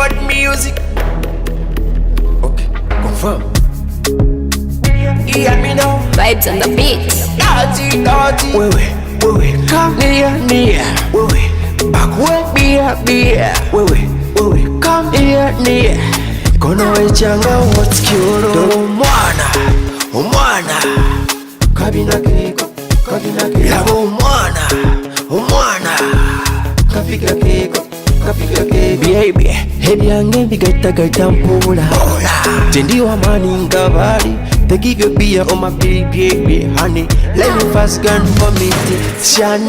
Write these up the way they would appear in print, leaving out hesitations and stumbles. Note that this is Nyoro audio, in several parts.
Bad music. Okay, confirm. Hear me now. Vibes on the beat. Dirty, dirty. Wewe, wewe, come near, near. Wewe, backward, beer, beer. Wewe, wewe, come here, near. Kono wechanga what's cure? Omwana, omwana. Kabina keko, kabina keko. Laba omwana, omwana. Kafiga keko, kafiga keko. Baby, ebyange bigattagatta mpola. Tendi wamaani nga bali. They give you beer on my baby, honey. Let me fast gun for me. Shine,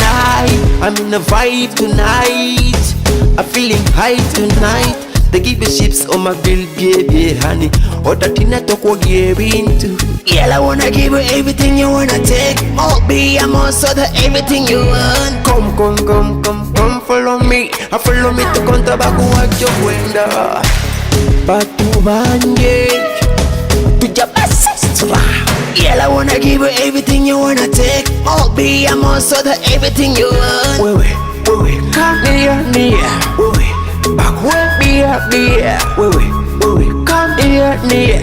I'm in the vibe tonight. I'm feeling high tonight. They give you chips on my bill, baby, honey. Otatina tokwogira ebintu. Girl, I wanna give you everything you wanna take. Oh, be I'm also the everything you want. Come, come, come, come, come, follow me. I follow me to konta bakuwacho kwenda. Batu banje tujabasastra. Girl, I wanna give you everything you wanna take. Oh, be I'm also the everything you want. Wewe, wewe, come near, near. Wewe, backward, beer, beer. Wewe, wewe, come here, near.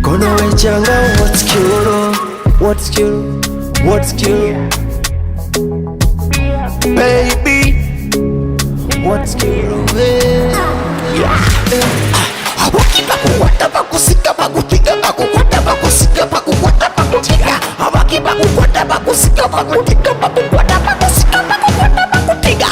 Kono wechanga what's cure? What's cure? What's cure? Baby, what's cure? Yeah. Abakibakukwata bakusika bakutika bakukwata bakusika bakukwata bakutika abakibakukwata bakusika bakutika bakukwata bakusika bakukwata bakutika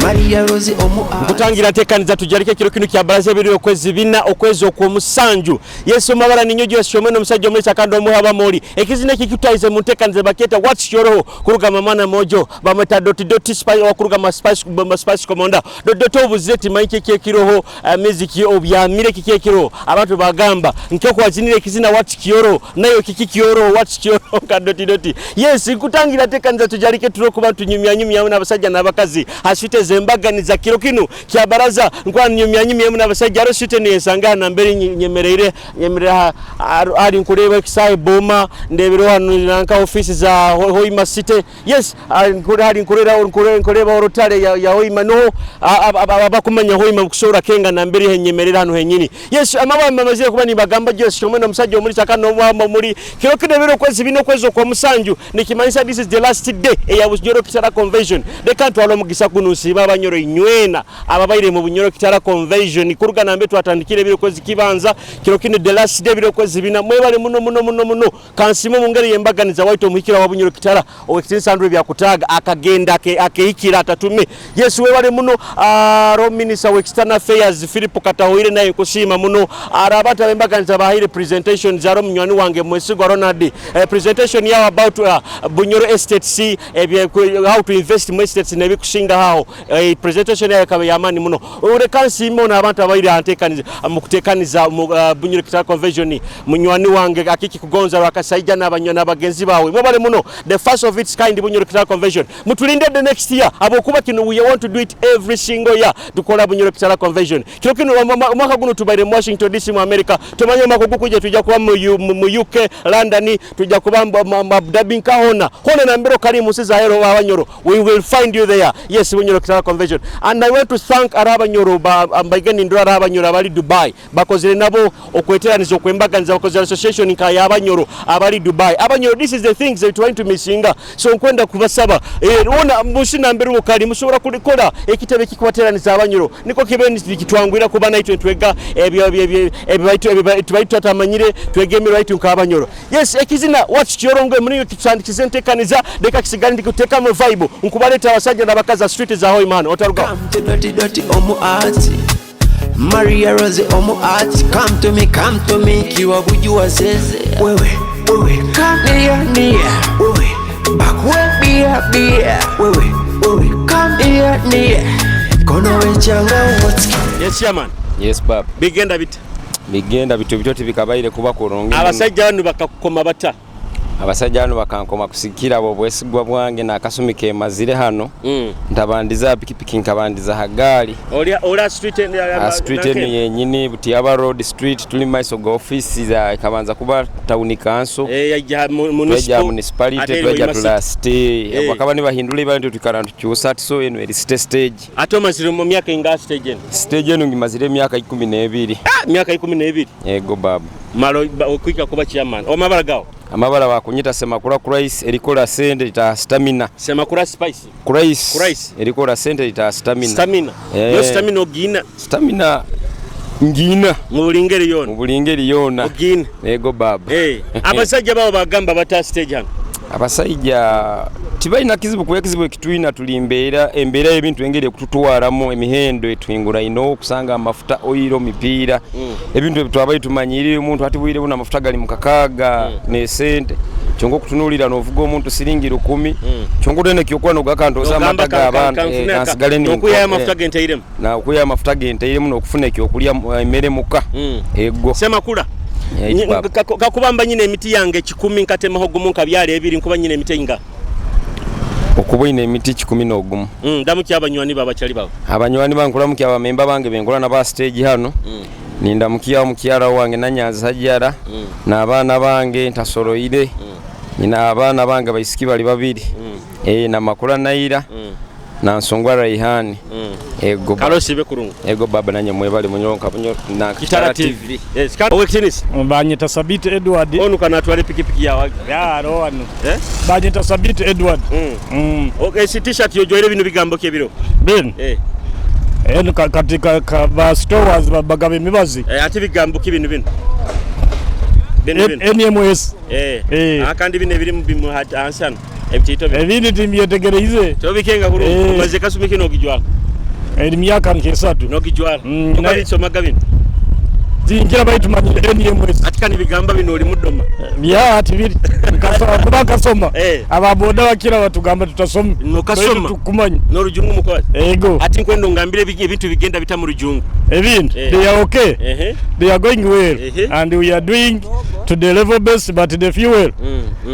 Maria Rose omu. Nkutangira ntekaniza tujalike kiro kino kya baraza 24 okwezi okw'omusanju. Yesu mabara ninyo gyosomwe n'omusajja omulisa kandi omuha bamoli ekizina ekikutaize mu ntekaniza baketa what's your roho kuruga mamana mojo bamweta doti doti spice wakuruga ma spice ma spice komanda doti doti obuze timanyi kiki ekiroho muziki obyamire kiki ekiroho. Abantu bagamba nkeko wazinire ekizina what's kioro nayo kiki kioro what's kioro ka doti doti. Yes, nkutangira ntekaniza tujalike tulokuba tunyumya nyumya n'abasajja n'abakazi haswite zembaganiza kiro kino kya baraza nkwa nyumya nyumya n'abasajja aro swite niyesanga na mbere nyemereire nyemerera ari nkureba ekisahe boma ndebero hano nanka ofisi za Hoima City. Yes, nkure hari nkurera nkure nkureba orotale ya Hoima no abakumanya Hoima kusora kenga na mbere henyemerera hano henyini. Yes, amabamba mazire kuba nibagamba Yesu shomwe n'omusajja omuli sakano omwamba muri kiro kino biro kwezi bino kwezo kwa musanju nikimanyisa this is the last day eya Bunyoro Kitara Convention. Reka ntwala omugisa guno nsiima Abanyoro inywena ababaire mu Bunyoro Kitara Convention kuruga nambe twatandikire ebiro kwezi kibanza kiro kino the last day biro kwezi bina. Mwebale muno muno muno muno. Kansimo mu ngeri yembaganiza waito omuhikira wa Bunyoro Kitara owekitinisa Andrew Byakutaaga akagenda akehikira atatume. Yesu webale muno. Ro minister wa external affairs Philip Katahoire naye kusiima muno. Arabata bembaganiza bahire presentation zaro munywani wange Mwesigwa Ronald, presentation yao about Bunyoro Estate C, how to invest mu estates nebikusinga hao, presentation yayo kabe yamani muno. Ureka nsiima ono abantu abaire antekaniza mu kutekaniza mu Bunyoro Kitara Convention, munywani wange akiki kugonza rwakasaija n'abanywa n'abagenzi bawe. Mwebale muno. The first of its kind Bunyoro Kitara Convention. Mutulinde the next year abokuba kino we want to do it every single year tukola Bunyoro Kitara Convention. Kiro kino omwaka guno tubaire mu Washington DC mu America. Tumanye omwaka ogukujja tujja kuba mu UK London, tujja kuba mu Abu Dhabi nkahona hona na mbero kali mu nsi za hero Abanyoro, we will find you there. Yes, Bunyoro Kitara Convention. And I want to thank Arabanyoro ba mbaigeni ndora Arabanyoro abali Dubai bakozere nabo okweteraniza okwembaganiza bakozere association nka y'Abanyoro abali Dubai. Abanyoro, this is the things that trying to missinga. So nkwenda kubasaba, ona musina mbere mukali musobola kulikola ekitebe kikwateraniza Abanyoro niko kibe kitwangwira kuba naitwe twega ebyo ebyo ebyo ebyo tubaitu atamanyire twegemera right nka Abanyoro. Yes, ekizina watch kyorongo muri kitsandikize ntekaniza leka kisigale ndikuteka mu vibe nkubaleta abasajja n'abakazi street za Hoima hano otaruga. Come to dirty dirty omu art Maria Rose omu art. Come to me, come to me kiwa bujua zeze. Wewe, wewe, come near, near. Wewe, backward, beer, beer. Wewe, wewe, come here, near. Kono wechanga what's Yes, chairman. Yes, bab. Bigenda bita? Bigenda bityo bityo tibikabaire kuba kurungi. Abasajja bano bakakukoma bata? Abasajja bano bakankoma kusigikira obwesigwa bwange n'akasumi kemazire hano. Ntabandiza ha pikipiki, nkabandiza ha gaali. Oli street? Ha street enu yenyini, Butiaba Road Street, tuli mu maiso ga ofiisi za ekabanza kuba town council. Twejja municipality, twejja tula city. Bakaba nibahindura ibara nti twikara ntukyusa ati, so enu eri city stage. Ate omazire mu myaka inga stage eno? Stage enu ngimazire emyaka 12. Myaka 12? Ego baba. Malo okwika kuba chairman, omabara gawo? Amabara bakunyita Semakula Christ, erikola sente lita stamina. Semakula Spice? Christ. Christ. Erikola sente lita stamina. Stamina. Yo stamina ogina? Stamina ngina. Mu buli ngeri yona? Mu buli ngeri yona. Ogina. Ego baba. Abasajja babo bagamba bata stage hano? Abasajja tibalina kizibu, kuba ekizibu ekitulina tuli mbeera, embeera y'ebintu engeri ekututwaramu, emihendo etwingura ino, okusanga amafuta, oiro, mipiira, ebintu ebyo twabaire tumanyirire. Omuntu ati bwire buno amafuta gali mu 6 n'esente, kyonka okutunuulira n'ovuga omuntu siringi 1000, kyonka otene kyokuba nogakantoza amata g'abaana, kansigale. Okuyayo amafuta genteiremu. Nakuya amafuta genteiremu n'okufuna ekyokulya, emmere muka. Ego. Semakula, kakubamba nyina emiti yange 100, nkatemaho gumu nkabyala ebiri, nkuba nyina emiti inga? Okuba oyina emiti 11. Ndamukya abanywani babakyali bawe. Abanywani bankulamukya, abamemba bange benkola naba stage hano. Nindamukia omukyala wange Nanyanzi Hajara n'abaana bange ntasoroire. Nyina abaana bange baisiki bali babiri, Namakula Naira nansongwa Raihani. Ego. Kalosibe kurungu. Ego baba, nanye mwebale munyonka bunyo na Kitara TV. Yes, owekitinisa. Banyita Sabiti Edward. Onu kanatwala epikipiki yawe. Yaro wano. Eh? Banyita Sabiti Edward. Okay, si t-shirt yojwaire, bino bigambo ki ebiro? Ben. Eno kati ka ba stores bagaba emibazi. Ate bigambo ki bino bino? Bino bino. NMS. Akandi bino ebiri mu bimu hansi hano. Ebitiito bino. Ebindi timbyetegereize. Tobikenga bulungi. Omaze kasumi kino ogijwala? Eri myaka nk'esatu. Nogijwala. Okabisomaga bino? Tingira baitu manyire NMS. Ati kani bigamba bino oli mudoma. Ya ati biri. Nkasoma kuba kasoma. Ababoda bakira batugamba tutasoma. Nokasoma. Baitu tukumanya. N'orujungu mukozi. Ego. Ati nkwendo ngambire ebintu bigenda bita mu rujungu. Ebintu they are okay. They are going well. And we are doing to the level best, but the fuel,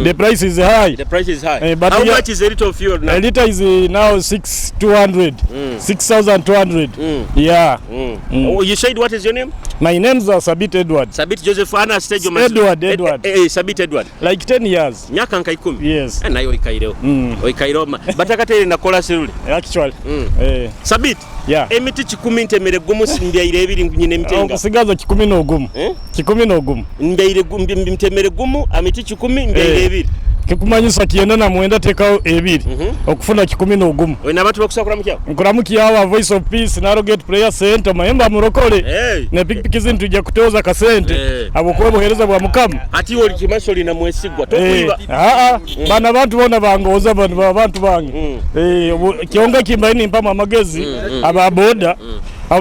the price is high. The price is high. But How we much is a liter of fuel now? A liter is now 6,200. 6,200. Yeah. Oh, you said what is your name? My name's Sabit Edward. Sabit Joseph Anna stage. Edward, Edward. Sabit Edward. Like 10 years. Myaka nka 10. Yes. Nayo oikaireho. Oikaireho. Batakatere nakola sirule. Actually. Sabit. Yeah. Emiti 10 ntemere gumu mbyaire ebiri, nyine emiti enga? Okusigaza 11. 11. Mbyaire ntemere gumu, emiti 10, mbyaire ebiri. Kikumanyisa 99 tekaho ebiri okufuna 11. Oyina abantu bakusakura mukyawo? Nkuramukiyawo Voice of Peace, Narrowgate Prayer Center, Mahemba Murokole. Ne pikipiki zinu tujja kutoza kasente habwokuba obuheereza bwa Mukama. Ati oli kimaso olina mwesigwa tokuiba. Aa, bano abantu bona bangoza, bano abantu bange. Kyonga kimbaye nimpamu amagezi aba boda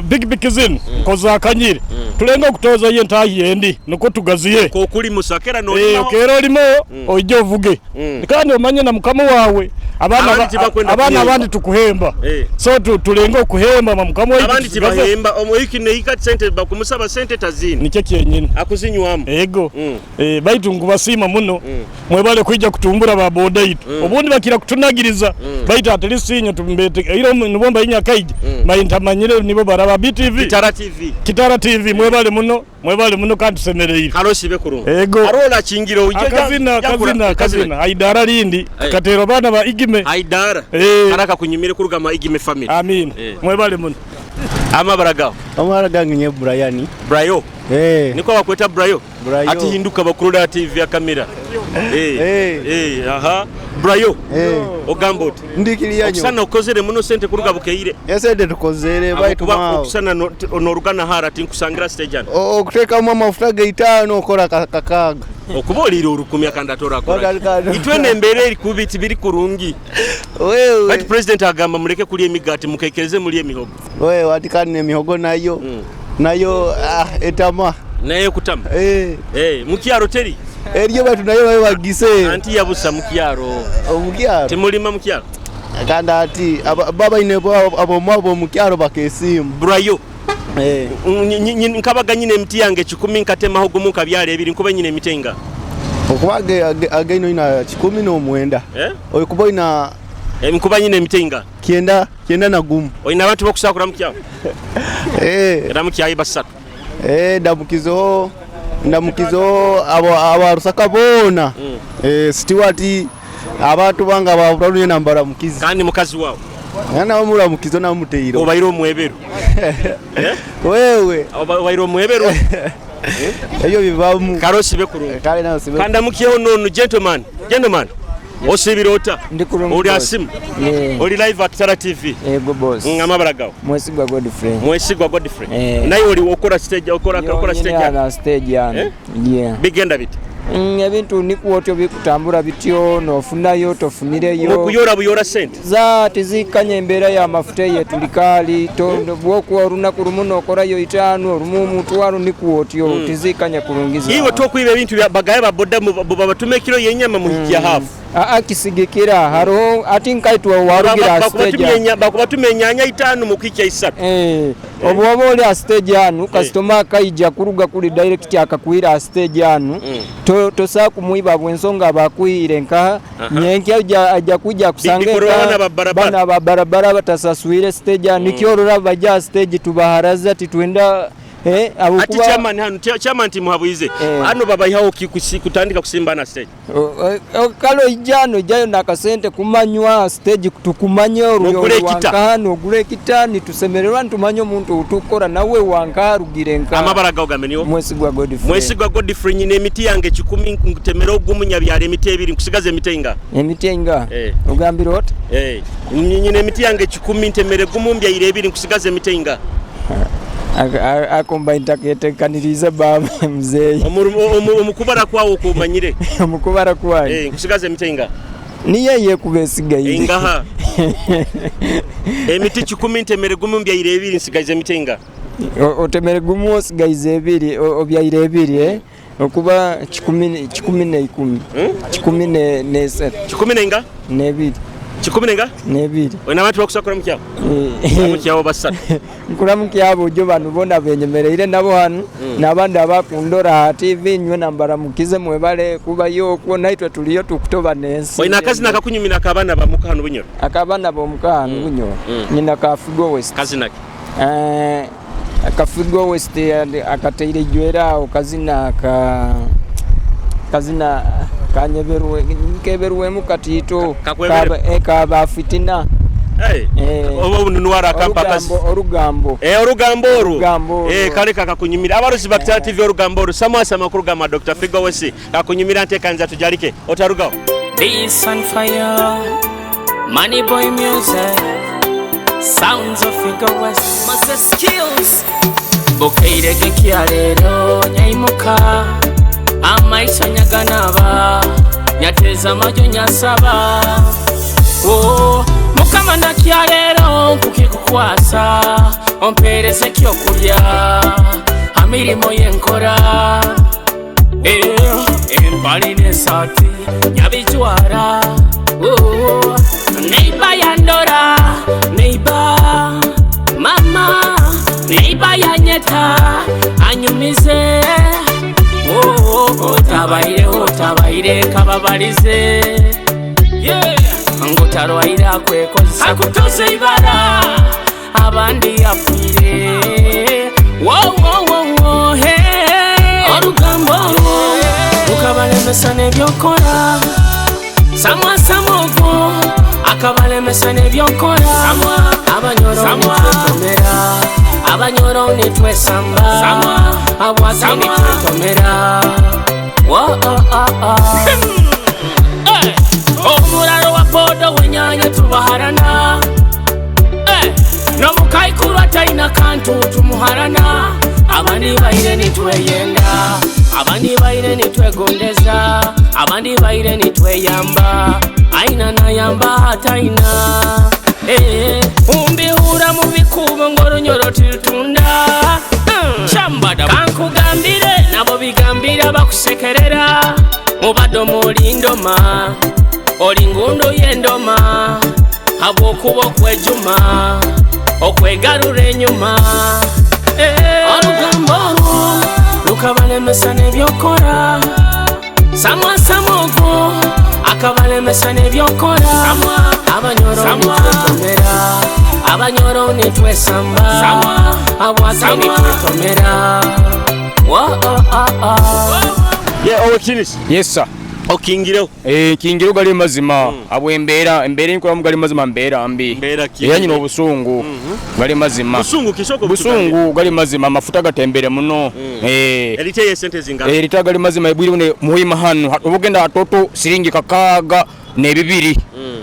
pikipiki zinu nkoza akanyire tulenga okutoza ye ntahi endi nukwo tugaziye. Kokuli musakera nolimaho. Okera olimo oije ovuge kandi omanye na mukama wawe abaana Abandi tibakwenda abaana kuhemba. abandi tukuhemba. So tulenge okuhemba mukama waitu. Abandi tibahemba omuiki neika sente bakumusaba sente tazini. Nikyo kyenyini. Akuzinywamu. Ego. Baitu nkubasiima muno, mwebale kwija kutumbura ba boda itu. Obundi bakira kutunagiriza, baitu at least inyo tumbete iro nibo mbayinya kaija bayintamanyire nibo baraba BTV. Kitara TV. Kitara TV, mwebale muno, mwebale muno kandi tusemereire. Kalosibe kurungu. Ego. Arola chingiro uje. Akazina, akazina, akazina haidara lindi katero bana ba Igime. Haidara. Karaka kunyumire kurugama Igime family. Amin. Mwebale muno. Amabara gawo? Amabara gange nye Brian. Brayo. Niko bakweta Brayo. Brayo. Ati hinduka bakurura TV ya kamera. Aha. Brayo. Ogamba oti? Ndikiriya nyo. Okusana okozere muno sente kuruga bukeire. Esente tukozere baitu Kuba mawo. okusana norugana hara ati nkusangira stage hano. Okutekamu amafuta gaitaano okora kakaaga. Okuba olire orukumi akandi atora akora. Wakati Itwene embera eri kubi tibiri kurungi. Wewe. But president agamba muleke kulya emigati mukekereze mulye emihogo. Wewe ati kandi emihogo nayo. Nayo etama. Nayo kutama. Mukyaro teri. Eriyo batu nayo babe bagise. Anti yabusa mukyaro. Omukyaro. Timulima mukyaro. Kandi ati baba ine abo mwabo mukyaro bakesimu. Brayo. Nkabaga nyine emiti yange 10 nkatemaho gumu nkabyala ebiri, nkuba nyine emiti enga? Okuba againo oyina 19. Eh? Okuba oyina Nkuba nyina emiti einga. 91. Oyina abantu bokusobola kuramukyaho? Eh. Ramukyayo basatu. Eh, ndamukizeho ndamukizeho abo abarusaka boona. Eh, Stewart abantu banga baburaruye nambaramukize. Kandi mukazi wawe? Nawe muramukize namuteiro. Obaire omweberu. Eh? Wewe. Obaire omweberu. Ebyo bibamu. Kale osibe kurungi. Kale nawe osibe. Kandi amukyeho nono gentleman. Gentleman. Osibira ota? Ndi kurungi. Oli boss. asimu? Yeah. Oli live at Tara TV. Yego boss. Amabara gawe? Mwesigwa Godfrey. Mwesigwa Godfrey. Eh. Naye oli okora stage okora okora stage. Ana stage ano. Eh? Yeah. Bigenda biti. Ebintu nikuotyo bikutambura bityo nofunayo tofunireyo. Okuyora buyora sente. Za tizikanya embeera y'amafuta eyo tulikaali bwokuwa olunaku lumu nokorayo 5 olumu omutwalo nikuotyo tizikanya kurungiza. Iwe tokwiba ebintu bya bagaye baboda babatume kilo yenyama muhikia hafu. Aa kisigikira hariho ati nkaitwa warugira stage. Bakubatuma enyanya 5 mukikia 3. Eh, obu oba oli a stage anu kasitoma akaija kuruga kuri direct akakwira a stage anu tosaa kumwiba bwensonga abakwire nkaha nyenkya aja kuja kusanga bana ba barabara batasaswire stage anu nikyo orora baja stage tubaharaza titwenda. Ati chairman hano chairman timuhabuize hano babayihaho kutandika kusimba na stage. Kalo ijano ijayo nakasente kumanywa stage tukumanye wankaha ogule ekita nitusemererwa ntumanye omuntu utukora nawe wankaha rugire nka amabara gawo gameniwo. Mwesigwa Godfrey. Mwesigwa Godfrey nyine emiti yange 10 nkutemera ogumunya byale emiti 2 nkusigaza emiti inga. Emiti inga? Ogambira oti? Nyine emiti yange 10 ntemere gumumbya ire 2 nkusigaza emiti inga. Akomba ntaketekaniriza baba mzeyi. Omukubara kwawo okumanyire. Omukubara kwawo. Nkusigaza emiti inga. Niye yekubesigaire. Ingaha. Emiti 10 ntemere gumu mbyaire 2 nsigaze emiti inga. Otemere gumu osigaize 2 obyaire 2 okuba 10 10 10 13. 10 nenga? Nebiri. 10 nenga? Nebiri. Oyina abantu bakusakura mukyabo? Mukyabo basatu. Nkura mukyabo ojo banu bona benyemereire nabo hanu n'abandi abakundora ha TV nywe nambara mukize mwebale kubayo okwo naitwe tuliyo tukutoba n'ensi. Oyina akazina akakunyumira akabana bamuka hano Bunyoro? Akabana bomuka hano Bunyoro. Nyina Kafigo West. Kazina ki? Kafigo West akateire ijwera aho kazina ka kazina kanyeberwe nkeberwemu katito kaba fitina. Oba bununwara akampakazi orugambo orugambo oru kale kakakunyumira abarusi ba Kitara TV orugambo oru samwasa makuru gama Dr. Figo West kakunyumira ntekanza tujalike otarugaho. This on fire Money Boy music sounds of Figo West Master skills bukeireke kyalero nyaimuka amaisha nyaganaba nyateza majo nyasaba oh mukama nakyalero nkukikukwasa ompereze kyokulya amirimo yenkora empali n'esaati nyabijwara neiba yandora neiba mama neiba yanyeta anyumize otabaire otabaire kababalize ngotarwaire akwekozesa akutoze ibara abandi yafiire orugambo rukabalemesa n'ebyokora samwasamogo akabalemesa n'ebyokora abanyoro nitwetomera abanyoro nitwesamba abwate nitwetomera omuraro wa bodo wenyanya tubaharana nomukaikuru ataina kantu tumuharana abandi baire nitweyenda abandi baire nitwegondeza abandi baire nitweyamba aina nayamba ataina umbihura mu bikubo ng'orunyoro tirutunda kyambada kankugambire nabo bigambira bakusekerera mubadde oli ndoma oli ngundu y'endoma habwokuba okwejuma okwegarura enyuma orugambo olwo lukabalemesa n'ebyokora. Samwa samogo akabalemesa nebyokora abanyoro nitwetomera abanyoro nitwesamba abwate nitwetomera Wo, oh, oh, oh. Ye owekitinisa. Yes sir. Okingireho. Eh, nkingireho gali mazima abo embeera embeera enkolamu gali mazima mbeera mbi. Mbeera ki? Era nyina obusungu gali mazima. Busungu kisoko Busungu gali mazima amafuta gatembere muno. Eh. Elite ye sente zingana. Eh, lita gali mazima ebwiri bune muhima hano obugenda atoto siringi 62.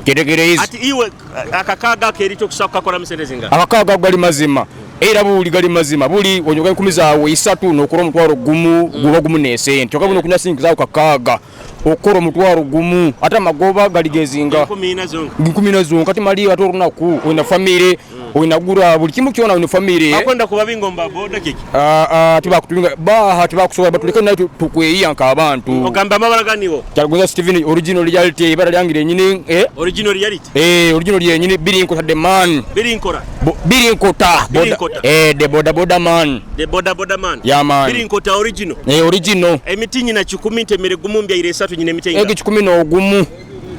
Keregereizi. Ati iwe akakaga kerito kusaka kakora sente zingana. Akakaaga gali mazima era buli gali mazima buli onyoga enkumi zaawe isatu nokola omutwalo gumu guba gumu nesente kyokka buno okunya siringi zaawe kakaaga okola omutwalo gumu ate amagoba gali gezinga 14 zonka. 14 zonka timali ate olunaku olina famire olina gura buli kimu kyona olina famire. Bakwenda kuba bingomba boda kiki. Ah, ah, tibakutubinga baha tibakusobola batuleke naye tukweyiya nk'abantu. Ogamba amabara ganiwo. Kyaguza Steven original reality ibara lyange lyenyini eh? Original reality. Eh, original lyenyini Birinkota the man. Birinkora. Birinkota. Birinkota. Eh, the boda boda man. The boda boda man. Yeah, man. Birinkota original. Eh, original. Emiti nyina 10 ntemere gumu mbya ire 3 nyina emiti inga. Egi 11.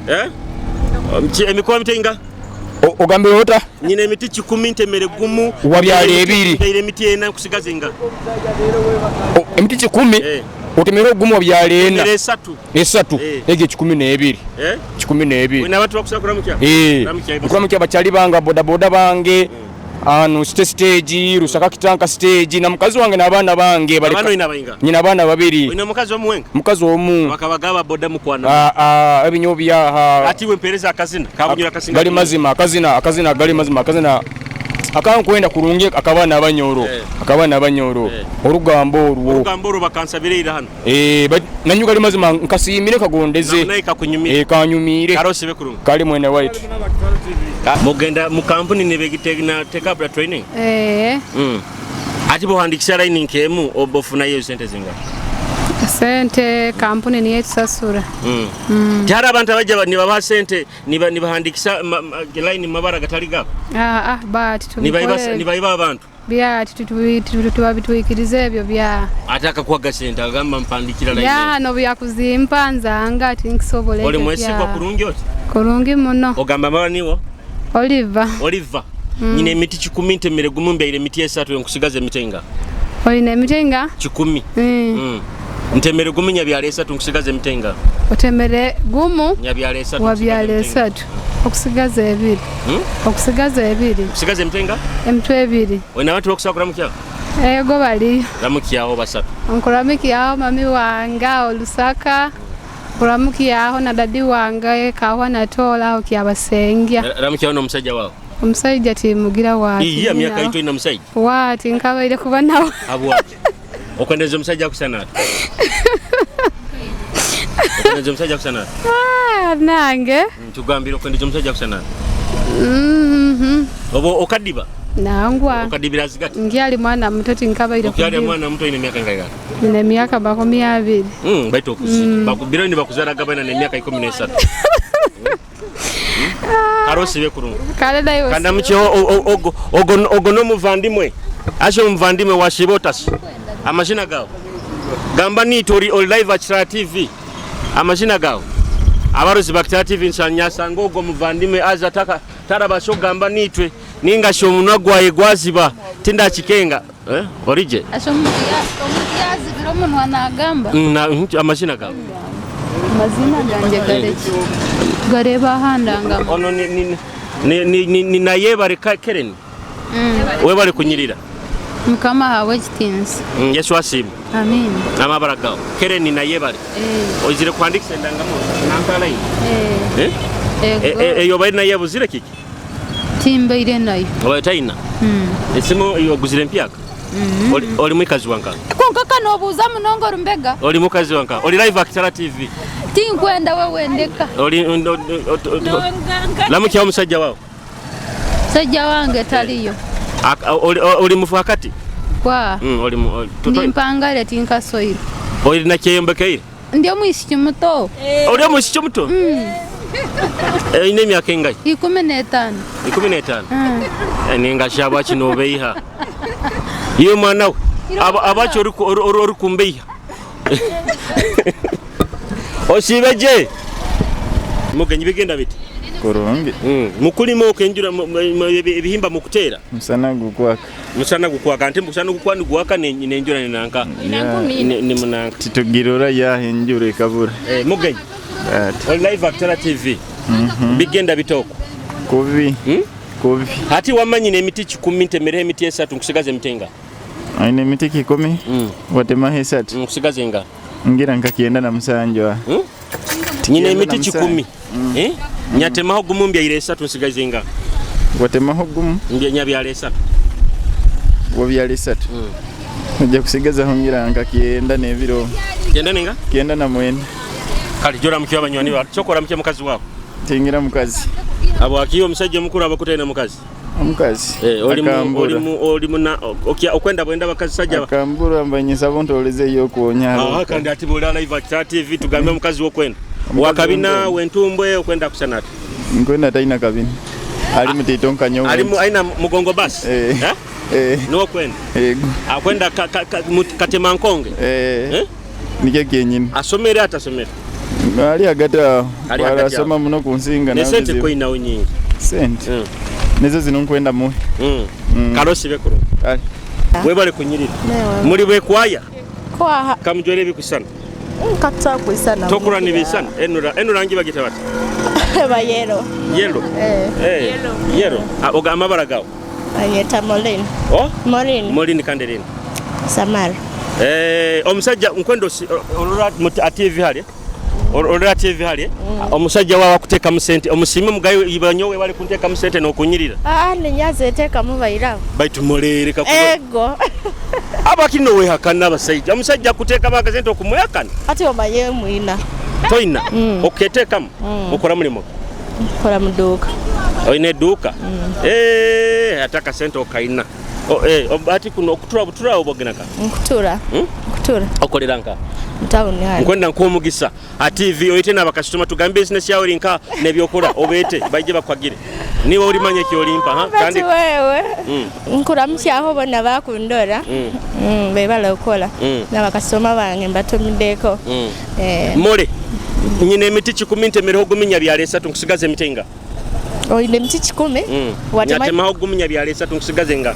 Eh? Emikowa emiti inga? Ogambe ota? Nyina emiti 10 ntemere gumu. Wabyala ebiri. Mbya ire emiti ena kusigaza inga. Emiti 10? Eh. Otemere ogumu wabyala ena. Ntemere esatu. Esatu. Eh. Egi 12. Eh? 12. Wena abantu bakusakura mukya? Eh. Ramukya. Kuramukya bakyali banga boda boda bange. Ano site stage Lusaka kitanka stage na mukazi wange n'abaana bange Abaana olina bayinga? Nyina abaana babiri. Olina omukazi omu wenka? Mukazi omu. Bakabagaba boda mukwana. Ah, ah, ebinyo byaha. Ati we mpereza akazina kabunyura akasinga. Gali mazima akazina akazina gali mazima akazina akankwenda kurungi akabaana abanyoro. Akabaana abanyoro. Orugambo orwo. Orugambo orwo bakansabira ira hano. Eh, nanyu gali mazima nkasiimire kagondeze. Naye kakunyumire. Eh, kanyumire. Karose bekurungi. Kali mwene white. Mugenda mu kampuni ne take up the training. Eh. Ati bohandikisha line nkemu obofunayo sente zinga. Sente kampuni niyo etusasura. Tihari abantu abajja nibabaha sente nibahandikisa line mabara gatali gabo. Ah ah but tubikole. Nibaiba abantu. Bya tubitwikirize ebyo bya. Ate akakuwaga sente agamba mpandikira line. Ya no byakuzimpa nzanga ati nkisobola. Oli mwesigwa kurungi oti? Kurungi muno. Ogamba mabara niwo? Oliver. Oliver. Nyina emiti 10 ntemere gumu mbyaire emiti 3 nkusigaza emiti enga. Olina emiti enga? 10. Ntemere gumu nyabyala 3 nkusigaza emiti enga. Otemere gumu nyabyala 3 wabyala 3 okusigaza 2. Okusigaza 2. Okusigaza emiti enga? Emitwe 2. Olina abantu bakusakura mukya? Ego bali. Ramukyaho basatu. Nkuramukyaho mami wange Olusaka. Nkuramukyaho na dadi wange kahwa natola aho kyabasengya. Ramukyaho n'omusajja wawe. Omusajja timugira waati. Iya myaka ito ina musajja. Waati nkabaire kuba nawe. Abwati. Okwendeza omusajja akusana ati. Okwendeza omusajja akusana ati. Ah, nange. Tugambira okwendeza omusajja akusana ati. Obo okadiba? Nangwa. Okadibira zigati. Ngyali mwana muto tinkabaire kuba. Okyali mwana muto ine myaka ingaika? Nina myaka 20. Baito okuzi. Bakubira ni bakuzara gabana na myaka 13. Karosi bekurungu. Kale dayo. Kanda mche ogo no muvandimwe. Asho muvandimwe wa Shibotas. Amazina gawo. Gamba ni tori oli live at TV. Amazina gawo. Abarozi bakitara TV nsanyasa ngogo muvandimwe aza taka tarabasho gamba nitwe ninga shomunwa gwaye gwaziba tinda chikenga. Eh? Orije. Asho mutiyazibira omunwa nagamba. Na amazina gawo. Amazina ganje gareki. Gareba handanga. Ono ni nayebare Keren. Webare kunyirira. Mukama hawe kitinsi. Yesu asiimwe. Amen. Amabara gawe. Keren nayebare. Ozire kwandikisa endangamuntu nankala iyi. Eh. Eyo bari naye buzire kiki? Timbaire nayo. Oba tayina? Esimu oguzire mpyaka? Oli mukazi wanka. Konka kanobuuza munongo rumbega. Oli mukazi wanka. Oli live Akitara TV. Tinkwenda wewe ndeka. Oli Lamukya omusajja wawe. Musajja wange taliyo. Oli mufakati? Kwa. Oli ndi mpangale tinkasoyiro. Oli nakyeyombekeyire? Ndi omwisiki muto. Oli omwisiki muto? Ine emyaka engahi? 15. 15? Ninga shabwa kino obeiha. Iwe mwana we abaki ori kumbeiha. Osiibe gye mugenyi, bigenda biti? Kurungi. Mukulima okenjura ebihimba mukuteera? Musana gukwaka. Musana gukwaka nti musana gukwa nigwaka nenjura nenanka ni munanka. Titugirora yaha enjura ekabura. Mugenyi, oli live Akitara TV. Bigenda bitoko? Kubi. Kubi. Ati wamanyi n'emiti 10 ntemereho emiti 3 nkusigaza emiti nga? Aine emiti 10 watemaho 3. Nkusigaza enga? Ngira nka 97. Nyina emiti 10. Nyatemaho gumu mbyaire 3 nsigaza enga? Watemaho gumu? Nyabyala 3. Wabyala 3. Ojja kusigazaho ngira nka 9 n'ebiro. 9 nenga? 99. Kale jora mukyo abanywani ba kyokora mukyo mukazi wako. Tingira mukazi. Abo akiyo omusajja omukulu abakutaina mukazi. Omukazi. Oli muna okwenda bwenda bakazi sajja. Akambura mbanyisa bonto oleze yo kuonya. Kandi ati bola live at TV tugambe mukazi wokwenda. Wakabina wentumbwe okwenda kusanata. Nkwenda taina kabina. Ali mutitonka nyowe. Ali aina mugongo basi. Niwo kwenda. Akwenda katema nkonge. Nike kenyini. Asomere atasomere. Ali hagati aho. Barasoma muno kunsinga na. Sente koina nyingi. Sente. Nizo zino nkwenda muhe. Karosi bekuru. Webale kunyirira. Muri bwe kwaya. Kwaha. Kamujore bikusana. Nkata kuisana. Tokura ni bisana. Enura ngi bagita bati. Ba yellow. Yellow. Yellow. Oga amabara gawo. Anyeta Molin. Oh? Molin. Molin kandereni. Samara. Omusajja nkwendo olora TV hali. Olora TV hali. Omusajja wawa kuteka musente omusime mugayo ibanyowe bali kunteka musente nokunyirira. Ninyaze teka mubaira. Baitu molere kakuba. Ego. Abakino we hakana abasajja. Omusajja kuteka bakasente okumuyakana. Ati omaye mwina. Toina. Oketekamu. Okora mulimo. Okora muduka. Oine duka. Ataka sente okaina. Ati kuno okutura butura obogenaka. Nkutura. Nkutura. Okolera nka. Town hali. Nkwenda nkomugisa. TV oyite n'abakasitoma tugambe business yawe rinka nebyokora obete baije bakwagire. Niwe ulimanye kyolimpa ha kandi wewe. Nkuramukyaho bona bakundora. Bebala okola. N'abakasitoma bange mbatumideko. Mole. Nyine emiti 10 ntemereho guminya byala 3 nkusigaze emiti nga. Oyine emiti 10? Nyatemaho guminya byala 3 nkusigaze nga.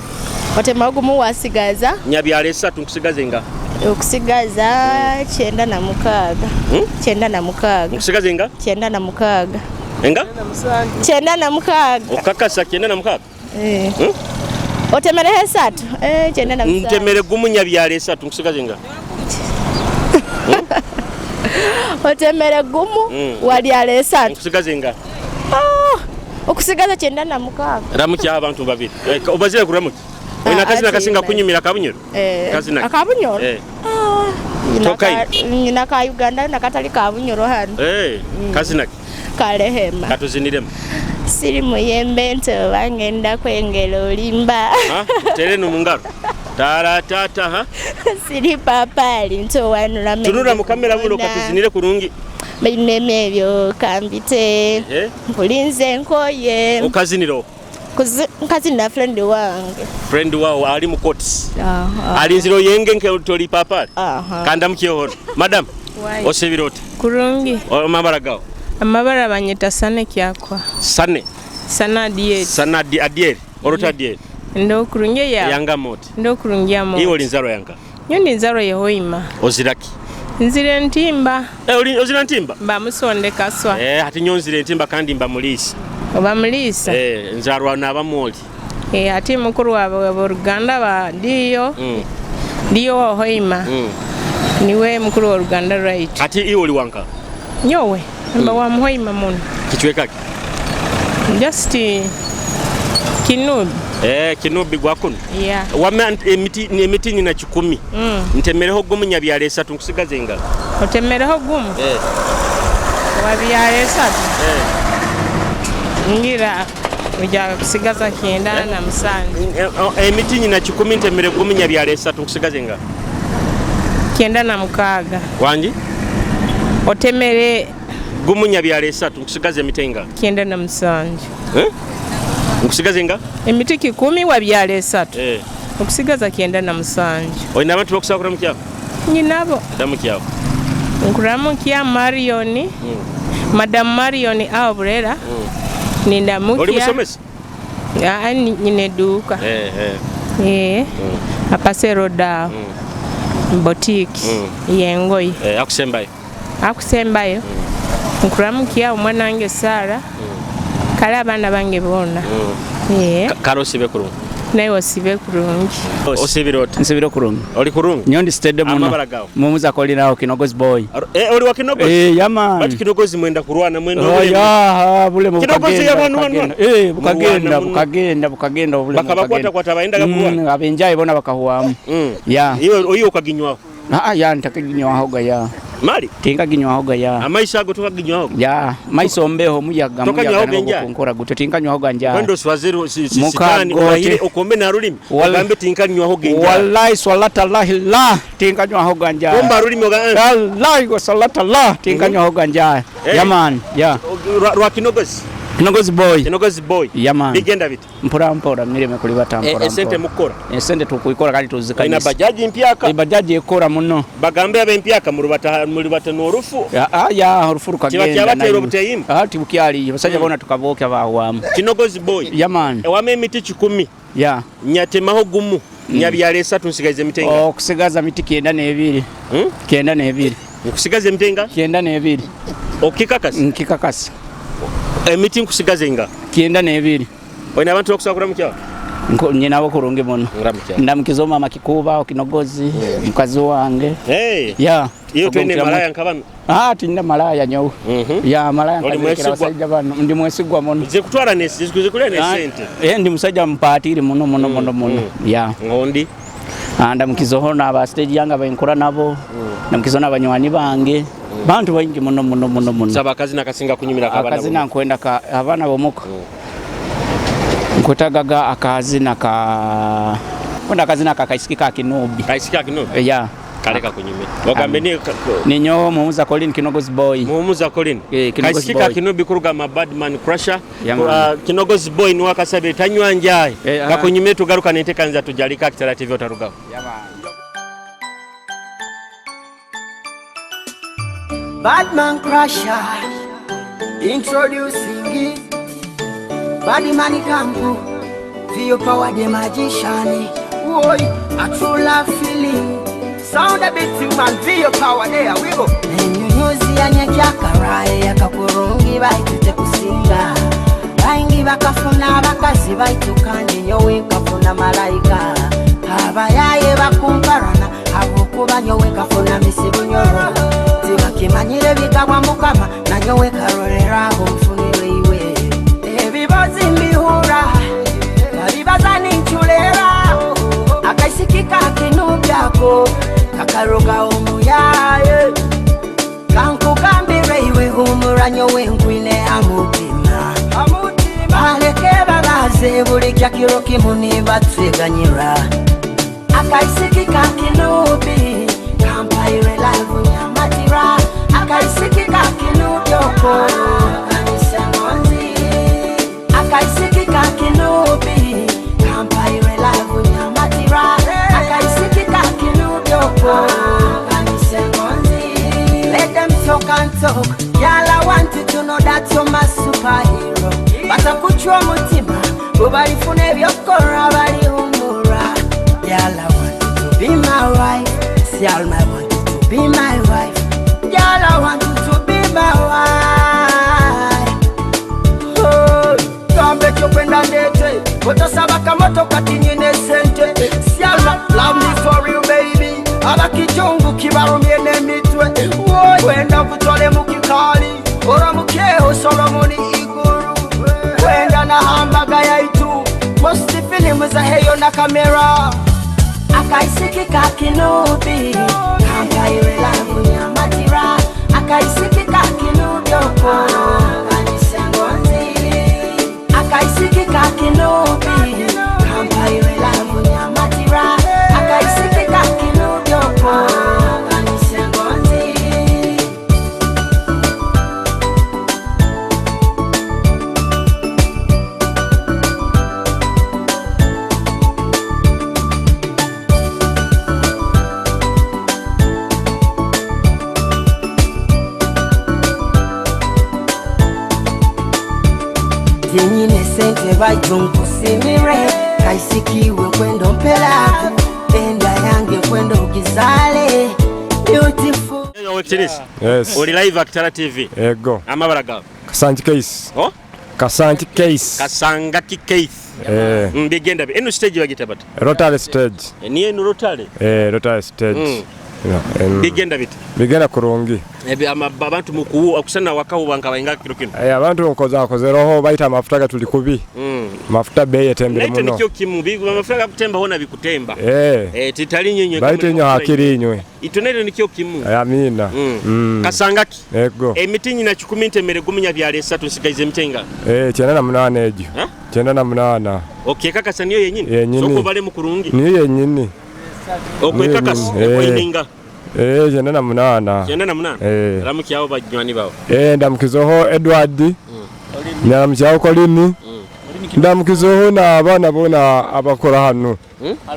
Watemaho gumu wasigaza? Nyabyala 3 nkusigaze nga. Okusigaza 96. 96. Nkusigaze nga? 96. Enga? 96. Okakasa 96? Otemereho 3. 97. Ntemere gumu nyabyala 3 nkusigaze nga. Otemere gumu walyala 3. Nkusigaze nga. Okusigaza 96. Ramukya abantu babiri. Obazire kuramuki. Oyina kazina kasinga kunyumira kabunyoro? Kazina. Akabunyoro? Nyina ka Uganda nakatali kabunyoro hano. Kazina. Kalehema. Katuziniremu. Siri muyembe nto bangenda kwengera olimba. Terenu mungaro. Tara tata ha. Siri papali nto wanula. Tunura mu kamera muno katuzinire kurungi. Bineme ebyo kambite. Nkulinze nkoye. Okaziniro. Nkazinira friend wange. Friend wao ali mu courts. Alinziro yenge nke toli papali. Kanda mukyohoro. Madam. Osebirota. Kurungi. Amabara gawo. Amabara banyeta sane kyakwa. Sane. Sana adieri. Sana adieri. Orota adieri. Ndo kurungi ya. Yanga moti. Ndo kurungi ya moti. Iwo linzaro yanga. Nyo nzaro yehoima. Oziraki. Nzire ntimba. Ozira ntimba? Mba musonde kaswa. Ati nyo nzire ntimba kandi mba mulisi. Oba mulisa? Nzarwa naba moli. Ati mukuru wa Ruganda ba ndiyo. Ndiyo wa hoima. Niwe mukuru wa Ruganda right. Ati iwo liwanka? Nyowe. Mba wa muhoima muno. Kichweka ki? Just Kinubi. Kinubi gwakuno. Yeah. Wame emiti nyina 10. Ntemereho gumu nyabyala 3 nkusigaze engalo. Otemereho gumu? Wabyala 3. Ngira uja kusigaza 97. Emiti nyina 10 ntemere gumu nyabyala 3 nkusigaze engalo. 96. Wangi? Otemere gumu nyabyala 3 nkusigaze emiti engalo. 97. Nkusigaze nga? Emiti 10 wabyala 3. Okusigaza 97. Oyina abantu bakusaba kuramukyako? Nyinabo. Ramukyawo. Nkuramukya Marion, Madam Marion aho Burera. Nindamukya. Oli musomesa? Ah, nyine eduuka. Eh, eh. Eh. Apasero dawo. Boutique yengoye. Eh, akusembayo. Akusembayo. Nkuramukya omwana wange Sara. Kale abaana bange boona. Eh. Kale osibe kurungi. Naye osibe kurungi. Osibire oti? Nsibire kurungi. Oli kurungi? Nyo ndi steady muno. Amabara gawe? Mumuza kolinawo Kinogozi boy. Eh, oli wa Kinogozi? Eh, yeah man. Bati Kinogozi mwenda kurwana mwenda Oh, obulemu. ya, bulemu Kinogozi bukagenda, ya wanu wanu bukagenda. wanu. Eh, bukagenda, Murwana muno. bukagenda, bukagenda obulemu. Bakabakwata kwata abayendaga kurwana. Abenjayi bona bakahuwamu. Ya. Iwe oyo okaginywaho. Ah, ya ntakaginywahoga ya. Mali? Tinkaginywahoga ya. Amaisha ago tokaginywaho. Ya, maiso mbeho muyaga Tokanywahoga muyaga enjayi? nkunkora gutyo tinkanywahoga njaya. Wendo swazero si Muka sitani gote. urahire okombe na rulimi. Ogambe tinkanywaho genja. Wallahi swalatallahi la tinkanywahoga njaya. Komba rulimi oga. Wallahi wasalatallah tinkanywahoga njaya. Eh. Ya man, ya. Rwa Kinogozi. Kinogozi boy. Kinogozi boy. Ya man. Bigenda biti. Mpora mpora mirime kulibata mpora. Eh, esente mpora. mukora. Esente tukuikora kandi tuzikanyisa. Ina bajaji mpyaka. Bajaji ekora muno. Bagambe abempyaka mulubata n'orufu. Ya, ah, ya orufu rukagenda. Kiba kyabatera nayo. obuteyimba. Ah, tibukyali. Abasajja bona tukabokya bawamu. Kinogozi boy. Ya man. Ewama emiti 10. Ya. Nyatemaho gumu. Nyabyala esatu nsigaze emiti enga. Okusigaza miti 92. 92. Nkusigaza emiti enga? 92. Okikakasa? Nkikakasa. Emiti nkusigaza enga? 92. Olina abantu bakusaba kuramukya? Nyinabo kurungi muno. Ndamukiza omama Kikuba Kinogozi mukazi wange. Hey. Ya. Iyo twende malaya nkabano. Ah, tinda malaya nyowe. Ya malaya Oli nkazirikira mwesigwa. abasajja bano ndi mwesigwa muno. Zikutwara nesi zikukulya ne sente. Eh, ndi musajja mpatiri muno muno muno muno. Ya. Ngondi. Ah, ndamukiza hono aba stage yange abenkora nabo. Ndamukiza n'abanywani bange. Bantu baingi muno muno muno muno. Saba akazina kasinga kunyumira kabana. Akazina nkwenda ka abaana bomuka. Nkwetagaga akazina ka kwenda akazina ka kaisiki ka Kinubi. Kaisiki ka Kinubi? Ya. Kale kakunyumira. Ogambe ni Ninyo Muhumuza Colin Kinogozi boy. Muhumuza Colin. Eh, Kinogozi Kaisiki ka boy. Kinubi kuruga ma Badman Crusher. Yeah, man. Kinogozi boy ni wakasabe tanywa njaye. Eh, ah. Kakunyumire tugaruka nentekanza tujalika Kitara TV otarugaho. Badman Crusher introducing it. Badman Kampu, Vio Power the magician. Oi, a true love feeling. Sound a bit too man, Vio Power there we go. Enyunyuzi yanyekyakaraye akakurungi baitu tekusinga baingi bakafuna abakazi baitu kandi nyowe nkafuna malayika abayaye bakumparana habwokuba nyowe nkafuna misibu nyoro tibakimanyire bigabwa mukama nanyowe karoreraho nfunire iwe ebibazi mbihura babibaza ninculera akaisiki kakinubyako kakaroga omuyaye kankugambire iwe humura nyowe nkwine amutima baleke babaze buli kyakiro kimu nibatweganyira akaisiki kakinubi kampaire lavu nyamatira akaisiki kakinubyoko akaisiki kakinubi kampaire lavu nyamatira akaisiki kakinubyoko Let them talk and talk. Y'all, I want you to know that you're my superhero. Batakuchwa mutima, bubalifuna ebyokora balihumura. Y'all, I want you to be my wife. See, all I want you to be my wife. Y'all, I want you to be my wife. Oh, gambe kyokwenda ndete otosaba kamotoka tinyine sente siala love me for you baby abakijungu kibarumye n'emitwe Woi, wenda kutwale mu kikaali oramukeho solomoni iguru wenda na hambaga yaitu most filimu za heyo na kamera akaisiki kakinubi kampaire lavu nyamatira akaisiki kakinubyoko akaisiki kakinubi kampaire lavu nyamatira akaisiki kakinubyoko Yenyine sente baitu nkusimire kaisikiwe kwenda ompela enda yange kwenda ogizale beautiful. Owekitinisa. Yes. Oli live Akitara TV. Ego. Amabara gawe. Kasangi Case. Oh? Kasangi Case. Kasangaki Keith. Eh. Bigenda bi. Eno stage bagita bata. Rotary stage. Niyo eno Rotary. Eh, Rotary stage. Yeah, Bigenda bita. Bigenda kurungi. Abantu mukuwu akusana wakahuba nkabainga kiro kino. Eh, abantu nkoza kozeroho baita amafuta gatuli kubi. Mafuta bei etembere Naito muno. nikyo kimu bigu amafuta gakutemba hona bikutemba. Eh. Eh, titali nyenye. Baita inyo hakiri inywe. Ito naito nikyo kimu. Amina. Kasangaki. Ego. Emiti nyina 10 ntemere guminya byale esatu nsigaize emitenga. Eh, 98 egyo. Ha? 98. Okay, kakasa niyo yenyini. Yenyini. Soko bale mukurungi. Niyo yenyini. Okwekakasa Niyo yenyini. oyininga. Eh, 98. 98. Eh. Ramuki abo bajwani bawo. Eh, ndamukizoho Edward. Ndamukizaho Colin. Ndamukizoho n'abaana boona abakora hano.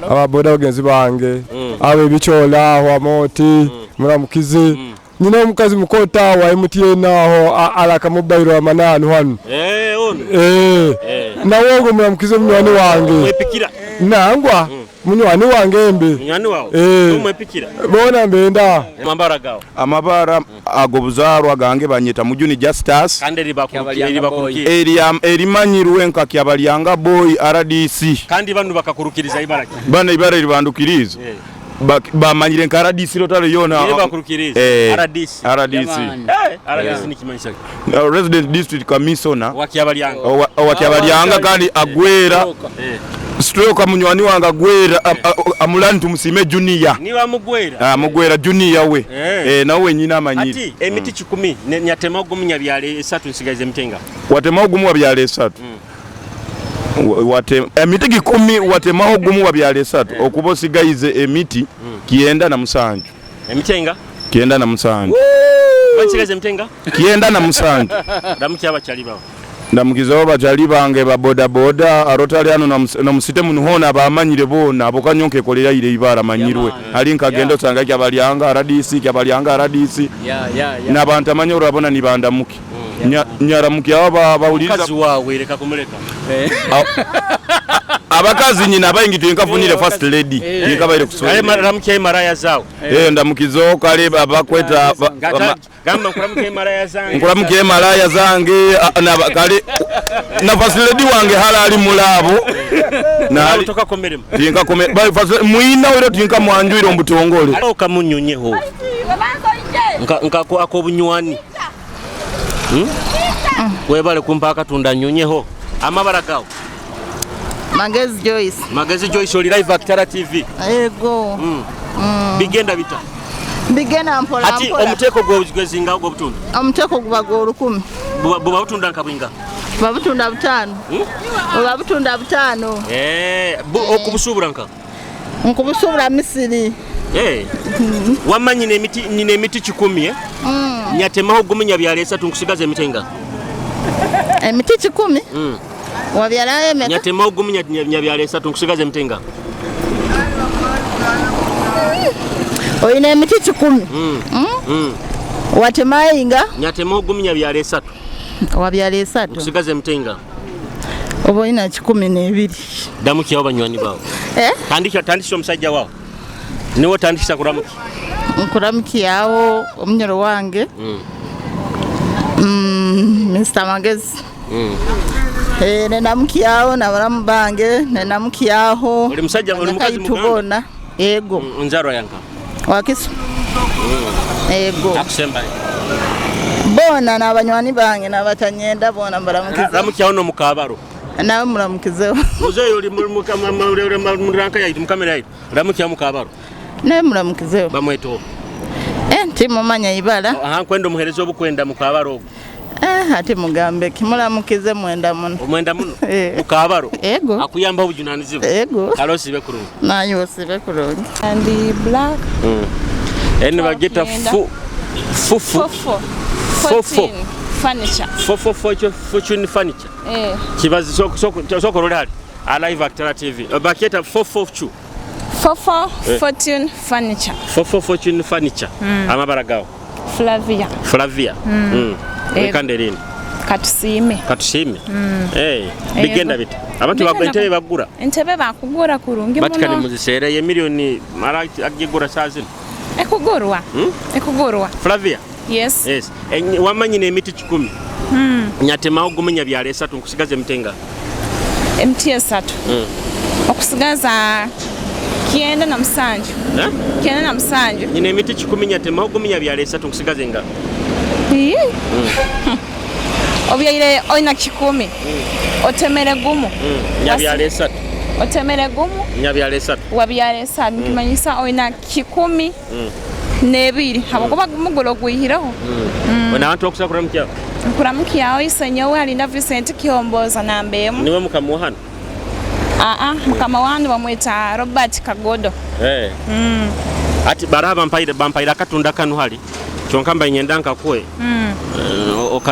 Ababoda bagenzi bange. Abo ebikyola aho amoti muramukize. Nyina omukazi mukota wa MTN aho alaka mobile amananu hano. Eh, ono. Eh. Nawe ogwo muramukize munywani wange. Mwepikira. Nangwa munywani wange embe. Munywani wawe. Eh. Omwepikira. Boona mbenda. Amabara gawo. Amabara ag'obuzaarwa gange banyeta Mujuni Justus. Kandi eribakurukira. Erimanyirwe nka Kyabalyanga Boy RDC. Kandi banu bakakurukiriza ibaraki. Bana ibara eribandukiriza. Bamanyire nka RDC Rotary yona. Ere bakurukiriza. Eh, RDC. RDC. Eh, RDC ni kimanyisa. Resident District Commissioner Wa Kyabalyanga. Owa Kyabalyanga kandi agwera stroke munywani wange agwera amulani tumusime junior. Niba mugwera. Ah, mugwera junior we. Eh. Eh, nawe wenyini amanyire. Ati emiti 10 nyatema ogumu nyabyale esatu nsigaize emitenga. Watemaho gumu wabyala esatu. Emiti 10 watemaho gumu wabyala esatu okuba osigaize emiti 97. Emitenga? 97. Bansigaze emitenga? 97. Ramuki abakyali bawo. Ndamukizaho bakyali bange ba bodaboda arotali ano namusite munuhona bamanyire boona abo kanyonka ekolera ire ibara manyirwe ali nkagenda osanga Kyabalyanga RDC Kyabalyanga RDC n'abantu amanye urabona nibandamuke nyaramuke abo bawuliriza Mukazi wawe reka kumuleka. Abakazi nyina baingi tinkafunire first lady tinkabaire Kale kuswera. ramuki maraya zawo. Eh, ndamukizaho kale abakweta Gamba nkuramuke maraya zange. nkuramuke malaya zange kale na first lady wange hala ali mulabo Nawe toka komeremu. tinkakome mwina wero tinkamwanjwire omubutongole. Alo kamunyonyeho. Nka nka akobunywani. Webale kumpa akatunda nyonyeho. Amabara gawo. Magezi Joyce. Magezi Joyce oli live Akitara TV. Ego. Bigenda bita. Bigenda mpola Ati mpola. omuteko gwezinga ogw'obutundu. Omuteko guba gw'olukumi. Buba butunda nkabwinga. Buba butunda 5. Buba butunda 5. Eh, okubusubura nka. Nkubusubura Misiri. Eh. Wamma nyina emiti 10 eh? Nyatemaho gumu nyabyala esatu nkusigaza emitenga. Emiti 10? Wabyalayo emeka? Nyatemaho gumu nyabyala esatu nkusigaza emitenga. Oyina emiti 10. Watemayo inga? Nyatemaho gumu nyabyala esatu. Wabyala esatu. Nkusigaza emitenga. Oba oyina 12. Damukiyawo banywani bawe. Eh? Tandikisa omusajja wawe. Niwe otandikisa kuramuki. Nkuramukiyawo omunyoro wange. Mr. Magezi. Eh, nenamukiyawo nabalamu bange nenamukiyaho. Oli musajja oli mukazi muganda? Tubona. Ego. Nzarwa yanka. Wakiso. Ego. Akusemba. Bona n'abanywani bange n'abatanyenda bona mbaramukize. Ramukiyawo no mukabaro. Nawe muramukizeho. Muzeeyi oli muranka yaitu mukamera yaitu. Ramukiyawo mukabaro. Nawe muramukizeho. Bamweto. Eh, ntimumanya ibara. Aha nkwenda omuhereza obukwenda mukabaro ogwo. Eh, ati mugambe kimulamukize mwenda muno. Omwenda muno? Mukabaro. Ego. Akuyamba obujunanizibwa. Ego. Kale osibe kurungi. Nanyu osibe kurungi. Ndi black. Eno bagita Twakenda. fufu. Fofo. Fofo. 14 furniture. Fofo fortune furniture. Eh. Kibazi soko soko hali. Alive Actara TV. Baketa 442. Fofo Eh. fortune furniture. Fofo fortune furniture. Amabara gawo. Flavia. Flavia. Eh. Wekande lini? Katusiime. Katusiime. Mm. Bigenda bita abantu Bigenda entebe bagura. Entebe bakugura kurungi batikani muno. muziseereyo emiliyoni mara agigura saa zino. Ekugurwa. Ekugurwa. Flavia. Yes. Yes. Wamanyine emiti 10. Nyatemawo gumenya byalo esatu nkusigaza emiti enga? Emiti 3. Okusigaza 97. Eh? 97. Nyina emiti 10 nyatemawo gumenya byalo esatu nkusigaza enga? Ii. Obyaire olina 10. Otemere gumu. Nyabyalo esatu. Otemere gumu. Nyabyalo esatu. Wabyala esatu. Nikimanyisa olina 12 habwokuba mugulo gwihireho. Wena abantu bakusaba kuramukyawo? Nkuramukyaho isenyowe alina Vincent Kihomboza namba emu. Niwe mukama wa hano? Aa, mukama wange bamwita Robert Kagodo. Ati baraha bampaire akatunda kanu hali kyonka mbaye nyenda nkakuwe.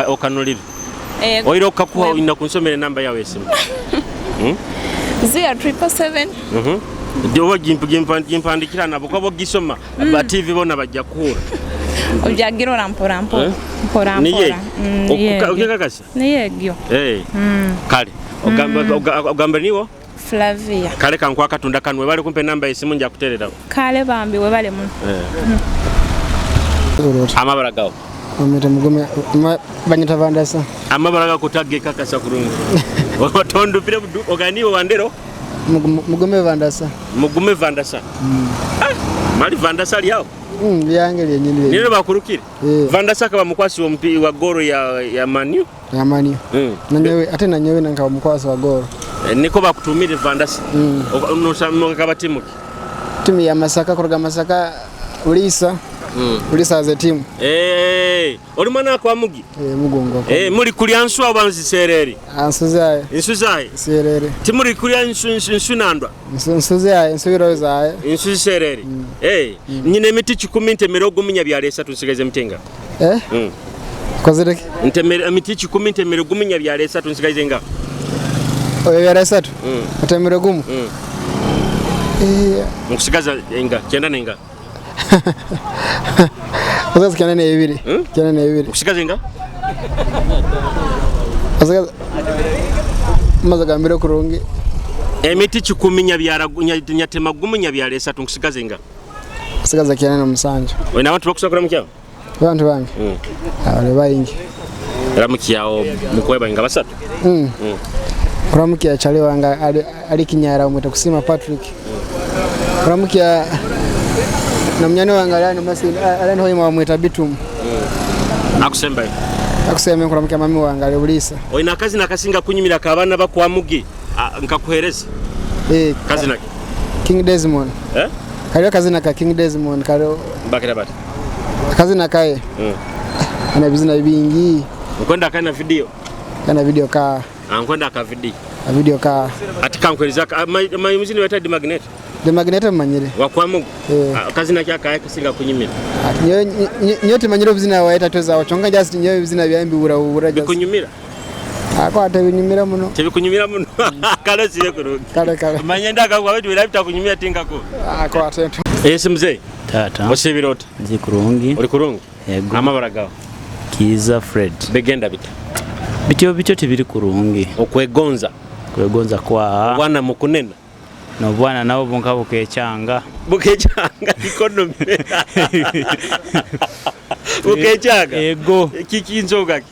Okanulire. Oire okakuha olina kunsomera enamba yawe esimu. 0777. Oba gimpandikira nabo kuba bogisoma ba TV bona bajja kuhura. Obyagirora mpora mpora. Eh? Mpora Niye? mpora. Niye. Okekakasa? Niye egyo. Kale. Ogamba niwo? Flavia. Kale kankuwa akatunda kanu webale kumpa enamba y'esimu nja kutererawo. Kale bambi webale muno. Amabara gawo. Omita mugume banyita vandasa. Amabara gawo kutagekakasa kurungi. Otondupire oganiwe wandero? Mugume vandasa. Mugume vandasa. Mali vandasa ali awo? Byange lyenyini. Nero bakurukire. Vandasa akaba mukwasi wa goro ya Manu. Ya Manu. Nanyewe ate nanyewe nanka mukwasi wa goro. Niko bakutumire vandasa. Onosama timu ki? Timu ya Masaka kuruga Masaka Ulisa. Ulisa as a team. Oli mwana kwa mugi? Mugongo. Muri kulya nsu aba nzisereri? Nsu zaye. Nsu zaye? Serere. Timuri kulya nsu nandwa? Nsu zaye, nsu biro zaye. Nsu serere. Nyine emiti 10 ntemere ogumunya byalo esatu nsigaze mitenga. Kozireki? Ntemere emiti 10 ntemere ogumunya byalo esatu nsigaze nga. Oyo byalo esatu? Otemere gumu? Nkusigaza enga, 9 nenga. Kusigaza 92. 92. Kusigaza enga? Kusigaza maze gambire kurungi. Emiti 10 nyabyara nyatema gumu nyabyara esatu nkusigaza enga. Kusigaza 97. Wena abantu bakusakura mukyawo? Abantu bange. Abale bayingi. Ramukyawo mukweba nga basatu. Kuramukya chale wanga ali kinyara umwita kusima Patrick. Kuramukya na mnyani wange alani masi alani hoima wamwita Bitum. Akusemba. Akusema kuramukya mami wange ali Bulisa. Oina kazi nakasinga kunyumira ka abana bakwamugi nkakuhereza. Kazi naki? King Desmond. Kaliyo kazi naka King Desmond kaliyo. Bakira bati. Kazi nakaye. Ana bizina bingi. Nkwenda kana video. Kana video ka. Nkwenda ka video. A video ka. Ati kankuhereza my muzini weta di magnet. De magnet manyire. Wakwamugu. Kazi naki akaye kasinga kunyumira. Nyo timanyire obuzina waeta toza wachonga just nyo bizina byambi ura just. Bikunyumira. Ako ate binyumira muno. Tebikunyumira muno. Kale sire kurungi. Kale kale. Manyenda akagwa wetu bila bitakunyumira tingako. Ako ate. Yes mzee. Tata. Osibira ota? Nzi kurungi. Ori kurungi? Yego. Amabara gawo. Kiza Fred. Bigenda bita. Bityo bityo tibiri kurungi. Okwegonza. Kwegonza kwa. Bwana mukunena. No bwana nabo bunka bukechanga. Bukechanga economy. Bukechanga. Yego. Kiki nzoga ki?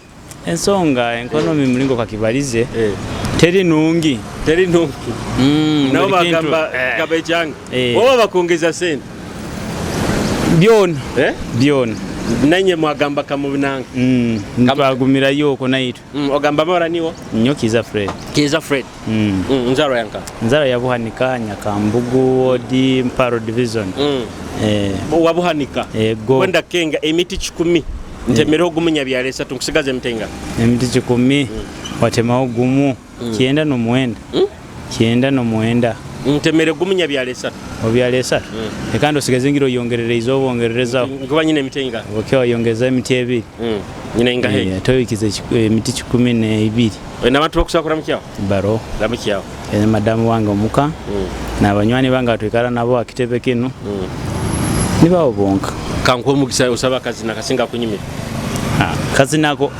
Ensonga enkonomi mulingo kakibalize. Teri nungi. Teri nungi. Nabo bagamba kabechanga. Wowe bakongeza sente. Byona. Byona. Nanye mwagamba kamubinanga. Ntwagumira yoko naitu. Ogamba mara niwo? Nnyo Kiza Fred. Kiza Fred. Nzaro yanka. Nzaro ya Buhanika Nyakambugu Ward Mparo Division. Wabuhanika. Ego. Wenda kenga emiti 10. Ntemere ogumunya byalo esatu nkusigaze mitenga. Emiti 10 watemawo gumu 99. 99. Ntemere gumunya byalo esatu. Obyalo esatu. Ekandi osigaze ngira oyongerereiza obongererezaho. Nkuba nyine emiti enga. Oke wayongeza emiti 2. Nyine inga he. Toyikize emiti 12. Wena abantu bakusakura mukyawo? Baro. Ramukyawo. Madamu wange omuka. Na banywani bange atwikara nabo akitebe kino. Nibawo bonka. Kankuwa omukisa osaba kazi nakasinga kunyumira. Kazi nako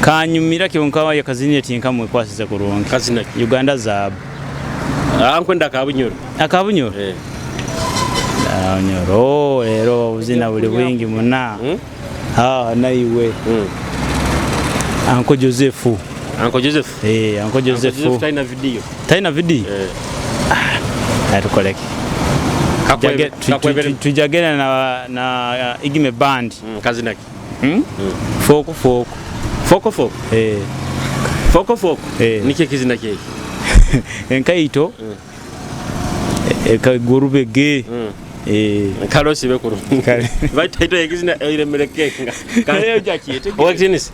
Kanyumira kyonka yakazinire tinkamwekwasize kurungi. Kazina Uganda Zaabu. Ah, nkwenda akabunyoro. Akabunyoro? Eh. Bunyoro leero obuzina buli bwingi muna. Ah, naiwe. Uncle Joseph. Uncle Joseph? Eh, Uncle Joseph. Joseph talina video. Talina video? Eh. Ah, tukoleke. Tujagenda na Igime Band. Kazina ki? Foko foko. Foko foko? Eh. Foko foko? Eh. Niki kizina kyeki? Enkaito. Ekagurubege. Karosi bekuru. Baitaito ekizina eiremerekenga. Kale ojakiyete. Owakitinisi?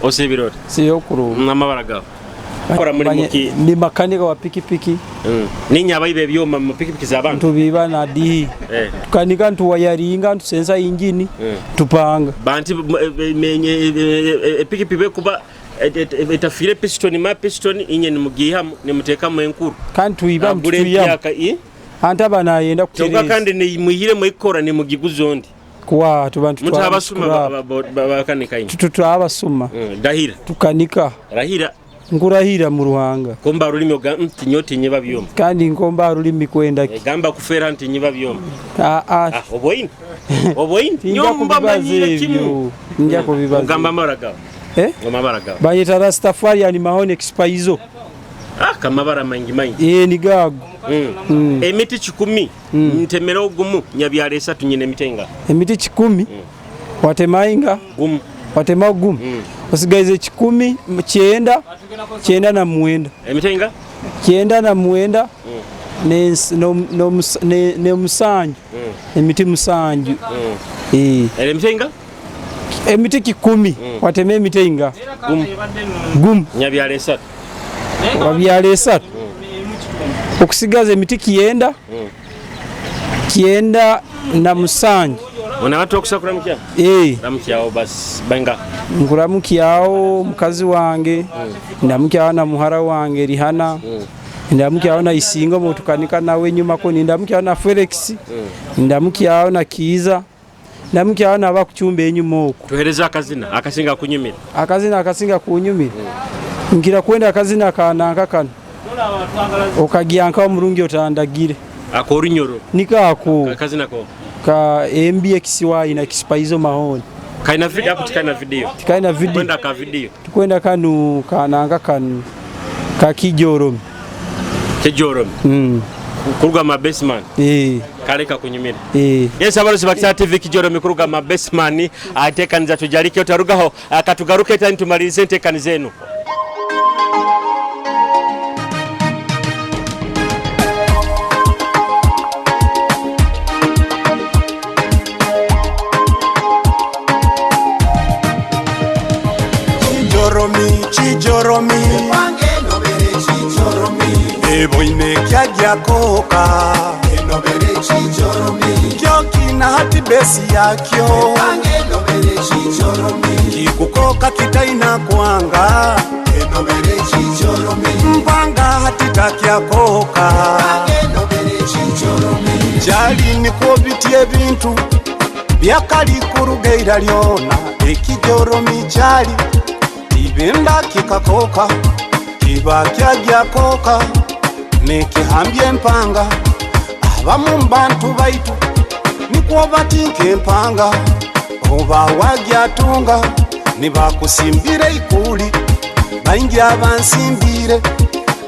Osibira oti? Siyokuru. Namabara gawe. Kora mulimu ki? Ndi makanika wa pikipiki. Ninye abayiba ebyuma mu pikipiki z'abantu? Ntubiba na dihi. Tukanika ntuwayaringa ntusensa injini tupanga. Banti epikipiki bekuba etafiire piston ma piston inye nimugihamu nimuteekamu enkuru. Kandi tuiba Agura mtutuyamu. empyaka Anti aba nayenda Kyonka kutereza. kandi nimwihiremu ekora nimugiguza ondi. Kuwa tuba ntutwara Mutabasuma bakanika inye. Tutwabasuma. Dahira. Tukanika. Rahira. Nkurahira mu ruhanga. Komba rulimi oga nti nyo tinyiba byoma. Kandi nkomba rulimi kwenda ki. Gamba kufera nti nyiba byoma. Ah ah. Ah, oboini. Oboini. Tinja Nyomba kubibaza manyire ebyo. kimu. Nja kubibaza. Ogamba amabara gawe. Eh? Amabara gawe. Bayeta Rastafarian Mahone Expaizo. Ah, kamabara maingi maingi. Eh, ni gago. Emiti 10 ntemera ogumu nyabyala 3 nyina emiti enga. Emiti 10 watemainga gumu watema gumu osigaize 10 9 99. Emiti enga 99 ne musanju. Emiti 7. Eh. Emiti enga? Emiti 10 watema emiti enga gumu gumu nyabyala 3 wabyala 3 okusigaza emiti 9 97. Ona watu okusakura mukya? Eh. Ramukyawo basi benga. Nkuramukyawo mukazi wange, ndamukyawo na muhara wange Rihana, ndamukyawo na Isingo mutukanika nawe nyuma ko, ndamukyawo na Felix, ndamukyawo na Kiza, ndamukyawo na bakuchumba enyuma okwo. Tuhereza akazina akasinga kunyumira. Akazina akasinga kunyumira ngira kwenda akazina kananka kano okagyanka omurungi otandagire. Akorunyoro. Nikaako. Akazina ko ka MBXY na Expaizo Mahone. Kaina video hapo, tikaina video. Tikaina video. Kwenda ka video. Tukwenda kanu kananga kanu kakijoromi. Kijoromi. Kuruga ma basement. Eh. Kaleka kunyumira. Eh. Yes, abarusi bakisa TV kijoromi kuruga ma basement atekaniza tujalike otarugaho akatugaruke tani tumalirize entekaniza eno. Kijoromi, kijoromi eboine kyagyakoka kyokina hati besi yakyo kikukoka kitaina kwanga mpanga hati takyakoka kyali nikwo biti ebintu byakali kurugeira lyona ekijoromi kyali tibenda kikakoka kiba kyagyakoka nekihambya empanga abamu mbantu baitu nikwo batinka empanga oba wagyatunga nibakusimbira ikuli baingi abansimbire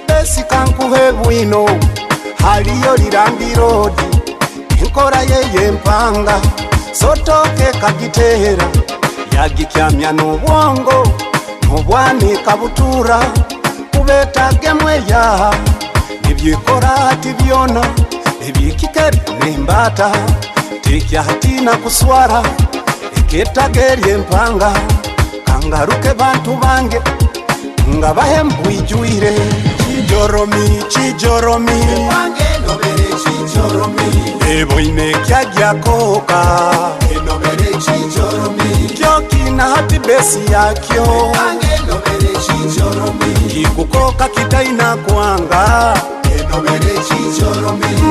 besikankuhe bwino haliyo lirandirodi enkora yeye empanga sotoke kagitera yagikyamya n'obwongo n'obwanika butura kubetagemweya nibyikora hati byona ebyikikeri nembata tikyahatina kuswara eketaga empanga kangaruke bantu bange nga bahembwijwire kijoromi kijoromi eboine kyagyakoka kyokina hati besi yakyo kikukoka kitaina kwanga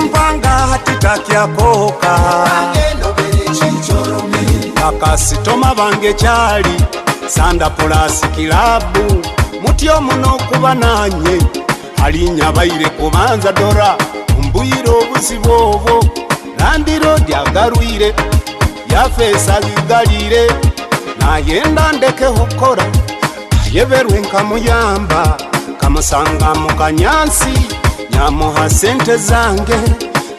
mpanga hati takyakoka bakasitoma bange kyali Sanda Pulasi Kilabu mutyo muno kuba nanye alinyabaire kubanza dora ombwire obuzibu obwo landiro lyagarwire yafeesa zigalire nayenda ndekeho kukora ayeberwe nkamuyamba kamusanga mu kanyansi nyamuha sente zange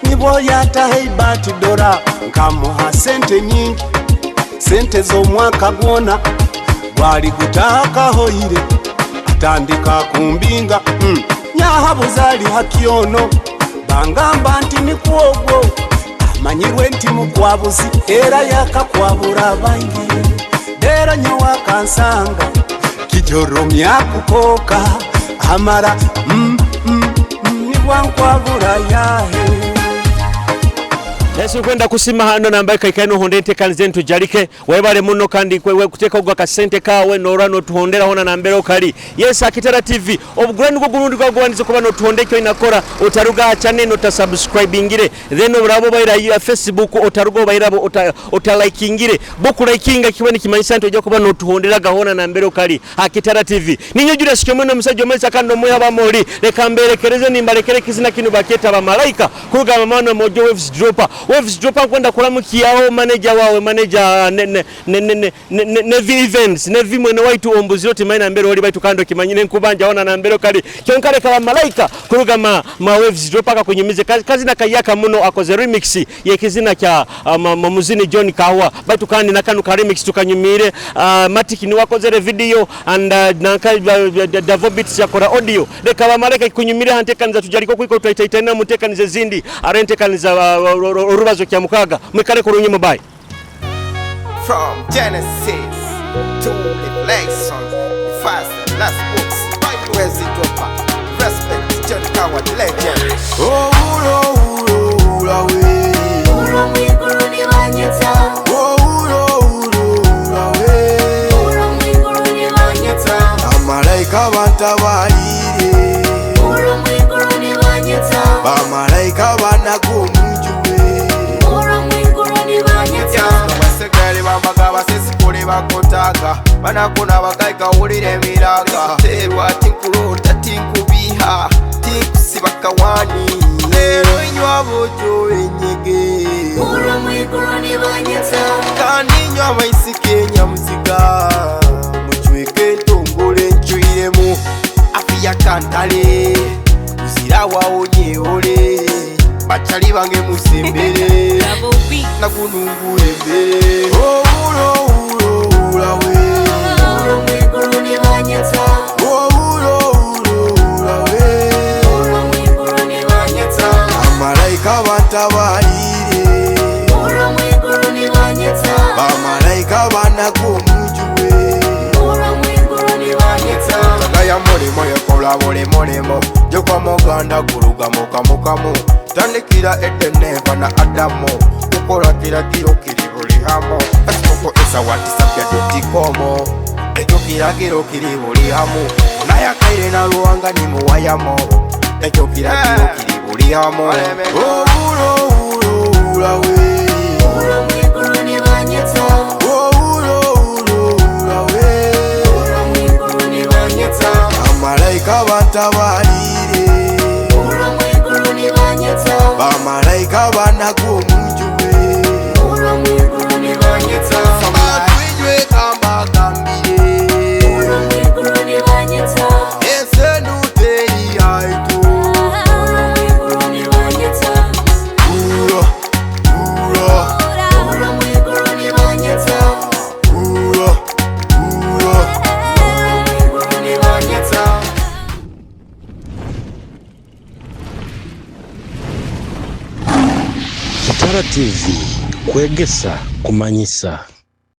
nibwo yataha ibati dora nkamuha sente nyingi sente z'omwaka gwona gwali gutakahoire atandika kumbinga nyahabuza ali hakyono bangamba nti nikwogwo amanyirwe nti mukwabuzi era yakakwabura bangi lero nyowakansanga kijoromya kukoka amara nibwankwabura yahe. Yesu kwenda kusima hano nambaye kaikai nohonde entekanize ntujalike webale muno kandi kwewe kuteka ogwa kasente kawe norwa notuhondera hona nambere okali. Yes, Akitara TV obugura nigwo gurundi gwagwanize kuba notuhonde ekyo inakora otaruga channel otasubscribingire then oburabo baira ya Facebook otaruga bairabo otalikingire bokulikinga kiba nikimanyisa nti ojja kuba notuhondera gahona nambere okali. Akitara TV ninyo Julius Kyomweno omusajja omwesa kandi omuya bamoli leka mberekereze nimbalekere kizina kino baketa bamalaika kuruga mama mojo Waves Dropper. Waves Dropper kwenda kulamukiyaho manager wawe manager ne ne ne ne ne ne Nevi Events Nevi mwene waitu ombuziro timaina mbere oli baitu kando kimanyine nkubanja ona na mbere kali kyonkale kaba malaika kuruga ma Waves Dropper kakunyumize kazi, kazi na kayaka muno akoze remix yekizina kya muzini John Kawa baitu kandi nakanu ka remix tukanyumire Matic ni wakozere video and nanka Davobits yakora audio leka ba malaika kunyumire hantekaniza tujaliko kwiko tutaitaina mutekanize zindi arentekaniza orubazo kya mukaga mwikale kurunyi mubayi. From Genesis to Revelation, the first and last books, Bible is it over. Respect John Coward legend. Oh, uro, uro, uro, we. Uro mwiguru ni banyeta. Oh, uro, uro, uro, we. Uro mwiguru ni banyeta. Bamalaika bantabalire. Uro mwiguru ni banyeta. Bamalaika banakumujue. Uro mwiguru ni banyeta. Basegali bambaga basesikule bakotaga banakuna bagaigawulira emiraga terwa tinkulota tinkubiha tinkusiba kawani leero inywa bojo enyege Uro mwiguru ni banyeta. kandi inywa amaisika enyamuziga mucweke entongole encwiremu afiya kantale uzirawaonyehole bacali bange musembere nakunungura embere. Oh, uro, uro, uro, we. Uro mwiguru ni banyeta. Oh, uro, uro, uro, we. Uro mwiguru ni banyeta. Bamalaika bantabalire. Uro mwiguru ni banyeta. Bamalaika banakumujue. Uro mwiguru ni banyeta. Tagaya mulimo yekola buli mulimo jokwa muganda gulugamukamukamu tandikira edeneva na Adamu kukola kiragiro kiri buli hamu ekikoko esawatisabya.com ekyo kiragiro kiri buli hamu onayakaire na luwanga ni muwayamo ekyo kiragiro kiri buli hamu. Oh, uro, uro, uro, we. Uro mwiguru ni banyeta. Oh, uro, uro, uro, we. Uro mwiguru ni banyeta. Bamalaika bantabalire. Uro mwiguru ni banyeta. Bamalaika banakumujue. Uro mwiguru ni banyeta. Batwijwe kambagambire. Uro mwiguru ni banyeta. Ensenute yaitu. Uro mwiguru ni banyeta. Uro, uro, Uro mwiguru ni banyeta. uro, uro. Uro mwiguru ni banyeta. Kitara TV kwegesa kumanyisa.